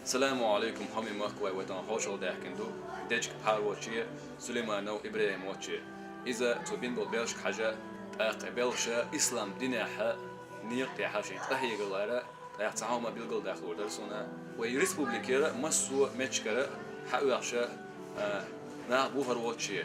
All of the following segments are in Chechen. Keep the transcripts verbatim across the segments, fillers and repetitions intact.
Саламу алейкум, хьоме махкавай, вай тахана хьошалгӀа даьхкина ду Дечка-Пхьар волче, Сулейманов ИбрахӀим волче. Иза цо бина болу белхашка хьажа, тӀаккха белхаша ислам динехь некъа тӀехь шайн къахьегалара, тӀаккха цхьа хьома билгалдаккхалур дара суна, вай республикера массо а меттигара хьаоьхуша, а, нах бу хӀара волче.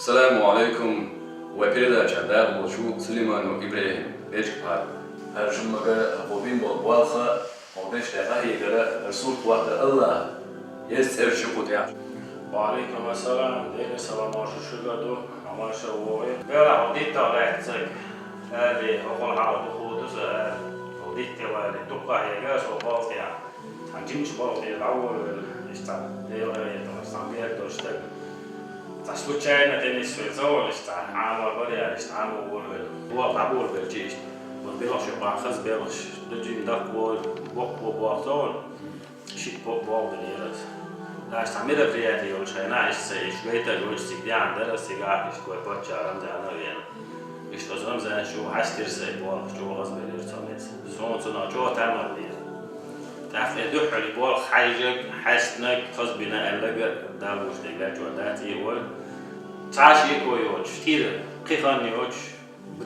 Саламу алейкум, вай передачан дакъа болчу Сулейманов ИбрахӀим, Дечка-Пхьар. ХӀара шун магара хьо бина болу болх а, хьо дечу тӀе къахьегар а, хӀара сурт вахар Аллах, Иза цӀерачу кху тӀехь. Ва алейкум ассалам, Делера салам-маршалла шуьга ду, хьо марша вогӀийла. Делахь хьо дитталла лаьцнарг, аьллий, хӀокхул хьалха дукха ду сан, аьлла, хьо дитте валлий, дукха хьега со болх тӀехь. Цхьана жимачу болх тӀера дӀаволавелла, иштта цхьа Делан къинхетамца цхьана бер долуш стаг. Цхьа случайно тӀе нисвелла ца волу, иштта цхьа Ӏамор бара аьлла, иштта Ӏамо волавелла. Болх дӀаболабелча иштта, оцу белхаш юкъахь хаза белхаш, ду жима даккхало, боккхало болх ца волу. Шиъ-кхоъ болх бинера аса. Аса цхьа мероприяти йолуш хенахь, иштта сан иш гайтар йоцуш цига деана дара, аса цигахь иштта вай паччахь Рамзана а веана. Иштта оцу Рамзана чу хьаьстира сан и болх, чӀогӀа хаза белира цо меца. Суна цунах чӀогӀа тамарлера. ТӀаккха и дуьххьара и болх хьаьжжинарг, хьаьстинарг, хаза бина аьлларг а Дала гучудаьлла чӀогӀа дац, и вара. Цхьа шеко йоцуш, тӀера кхин хан йоцуш,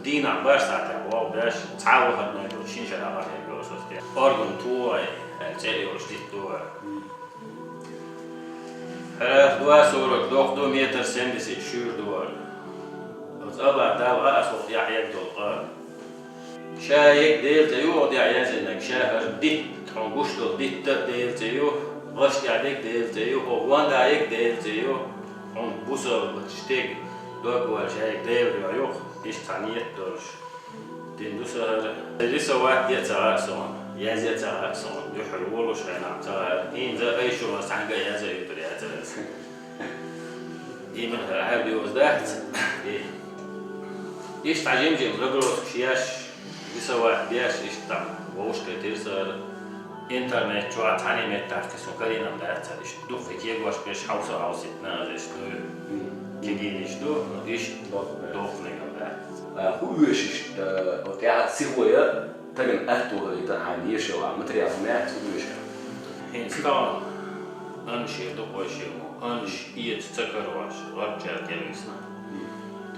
дийнахь бархӀ сахьтехь болх беш, цхьа выходной долуш шина шарахь къахьегна аса оцу тӀе. Орган Тугай аьлла цӀе йолуш дитт ду вара. ХӀара два сорок доккха ду, метр семьдесят шуьйра ду вара. Оцу Аллах Дала гӀа аса хӀокху тӀехь егна долу къа. Ша егна Делан цӀе ю хӀокху тӀехь яздинарг, ша хӀара дитт, тхуна гуш долу дитт а Делан цӀе ю, гӀаш тӀехь дерг Делан цӀе ю, хӀокху гонда егна Делан цӀе ю, хьуна бусалба стеган дог валча ша егна Делан дуьхьа ю, иштта цхьа ниет долуш. Дина ду сан хӀара. Рисовать де а ца хаьа суна, язъе а ца хаьа суна, дуьххьара волуш хенахь ца хаьа. ХӀинца айшула цхьаьнга а язъе а юьтур яцара аса. Иман хӀара хьаьрга йоза дац. И. Иштта цхьа жим-жим наброскаш еш, рисовать деш, иштта там вовшахкхетира сан хӀара. Интернет чохь цхьаьна меттахь кхин суна карийнарг дац цара, иштта дуккха кегош берш хьовса-хьовсийтина аса, иштта дуй. Кегийнаш ду, но иштта дохнарг дац. А, хӀун оьшу иштта, э, тӀаьхьа сихо я, тагана атто хилийта хьайна ешал а материал хӀума яц хӀун оьшу? ХӀинца тахана аннаш эр ду къойшеммо, аннаш эца ца карош, гӀарччара кӀелвисна.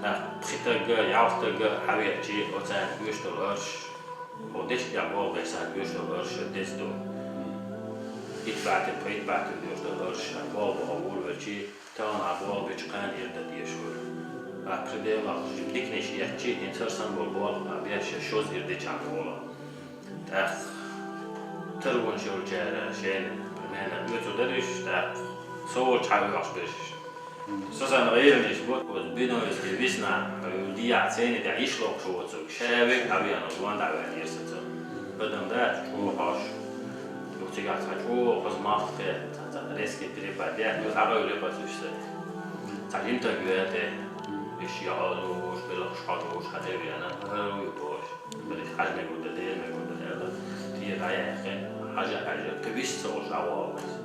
ТӀаккха пхи тагга, ялх тагга хьавеачи, оцарна оьшуш долу арш, хӀо дечу тӀехь болх беш санна оьшуш долу арш деза ду. Итт бӀе, пхи итт бӀе оьшуш долу арш, болх баха волавелчи, тахана болх бечу кхана ирда дезаш вара. А пределах жим диканаш еттачи, хӀинца хӀара санна болу болх а беш, шозза ирдечарна волу. ТӀаккха таронаш йолчара шайна, примерно, оьцу дара уьш, тӀаккха со волчу хьан оьхуш берш. Со санна гӀеланаш бу, оцу биновецкий висна, хьо дехьа цӀена тӀехь йиш локхуш воцург, ша вега дӀавеана, ван дӀавеана яра сан цо. Адам дац, чӀогӀа хьош. Юха цигахь цхьа чӀогӀа хаза малх кхетта, цхьа, цхьа резкий перепад яьхна, юха дӀагӀевлира аса уьш сан. Цхьа жимтаг веа тӀе, уьш яхьалуш, белхаш хьожуш, хьан тӀе веана, хӀара вуй бохуш. Берриш хьажа мегар ду, дера мегар ду аьлла, тӀера дӀаяьккхина, хьажа а хьаьжира, кхин вист ца волуш дӀавахара иза.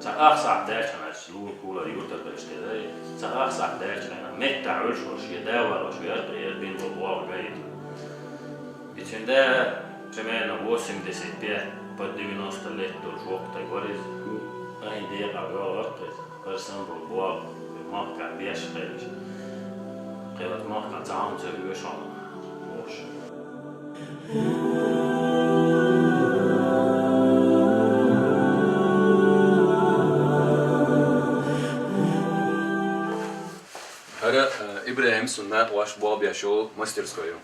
Цхьа ах сахьт даьлча хьаьжча, лур кулар юртара берш тӀе дара, цхьа ах сахьт даьлча хьаьжча, меттахь Ӏуьллуш волуш, шен да валош веара, тӀера бина болу болх гайта. И цуьнан да примерно восемьдесят пять под девяносто лет долуш воккха стаг вара иза. Айхьа декъа ваьлла вара иза. ХӀара санна болу болх, махкахь беш хилча, кхин оцу махкахь цхьа хӀума ца оьшу хьуна бохуш. ХӀара, э, ИбрахӀим, цуьнан накъост, болх беш йолу мастерской ю.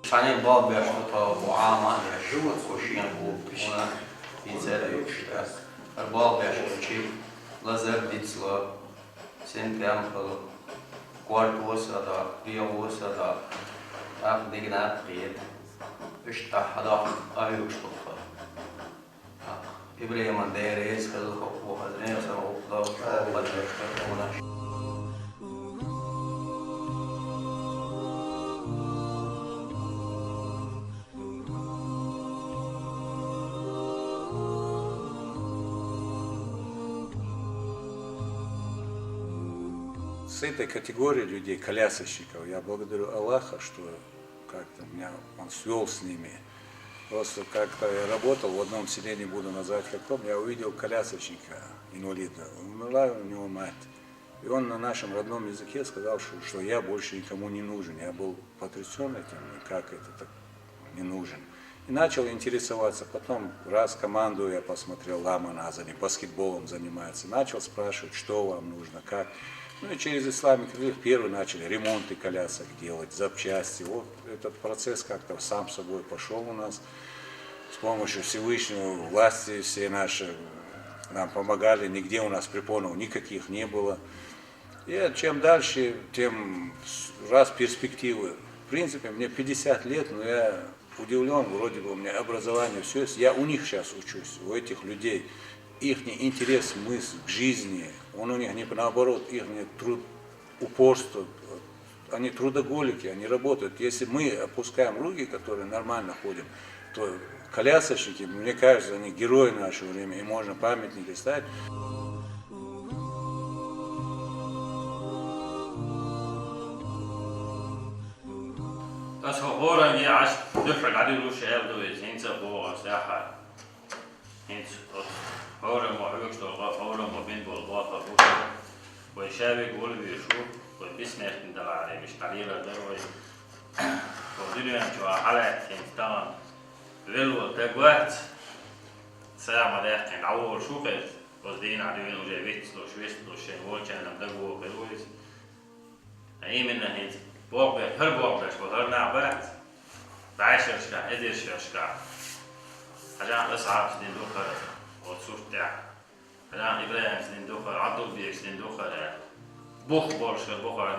Цхьаьна болх беш ду тхо, бу Ӏама а беш, цо шена бу, вуна хӀинца а юкъаш дац. ХӀара болх беш волчи лазар дицло, синтем хила, корта вуса а доккху, дегӀ вуса а доккху. Ах дигна хет. Иштта хьадах аюш тухха. Ибрахиман Дела реза хилла хӀокхо, хаза Ӏеса хӀокхо, хӀокхо хӀокхо. С этой категорией людей, колясочников, я благодарю Аллаха, что как-то меня он свёл с ними. Просто как-то я работал в одном селе, не буду называть каком, я увидел колясочника, инвалида. Умерла у него мать. И он на нашем родном языке сказал, что, что я больше никому не нужен. Я был потрясён этим, как это так не нужен. И начал интересоваться. Потом раз команду я посмотрел, Ламан Азани, баскетболом занимается. Начал спрашивать, что вам нужно, как. Ну и через Islamic Relief первый начали ремонты колясок делать, запчасти. Вот этот процесс как-то сам собой пошёл у нас. С помощью Всевышнего власти все наши нам помогали, нигде у нас препонов никаких не было. И чем дальше, тем с- раз перспективы. В принципе, мне пятьдесят лет, но я удивлён, вроде бы у меня образование, всё есть. Я у них сейчас учусь, у этих людей. Ихний интерес, мысль к жизни, он у них не наоборот, ихний труд, упорство. Они трудоголики, они работают. Если мы опускаем руки, которые нормально ходим, то колясочники, мне кажется, они герои нашего времени, и можно памятники ставить. Ас хӀоранге Ӏаш дуьххьал дӀадуьлуш аьлла ду иза, хӀинца а боху ас тӀаьххьара. ХӀинца оцу хӀораммо хьоьгуш долу гӀо, хӀораммо бина болу болх бу. Вай ша верг вала везаш ву, вай бессмертный далахьара, иштта дӀалелар дара вай. Оцу дуьнен чохь хьалаьцна хӀинца тахана велла волу стаг вац, сагӀа ма-даьккхина дӀаволуш ву хеза. Оцу дийнахь дуьйна уже виц луш, вист луш, шайн волчарна дагавогӀу хир ву иза. Именно хӀинца бохбе-, хӀара бохбеш бу хӀара нах бац. ДӀа шерашкахь, эзар шерашкахь. Хьажахь, Асхьабас дина ду хӀара, оцу сурт тӀехь. Хьажахь, Ибрахимас дина ду хӀара, Ӏабдулбекас дина ду хӀара. Бух болуш хир бу хӀара,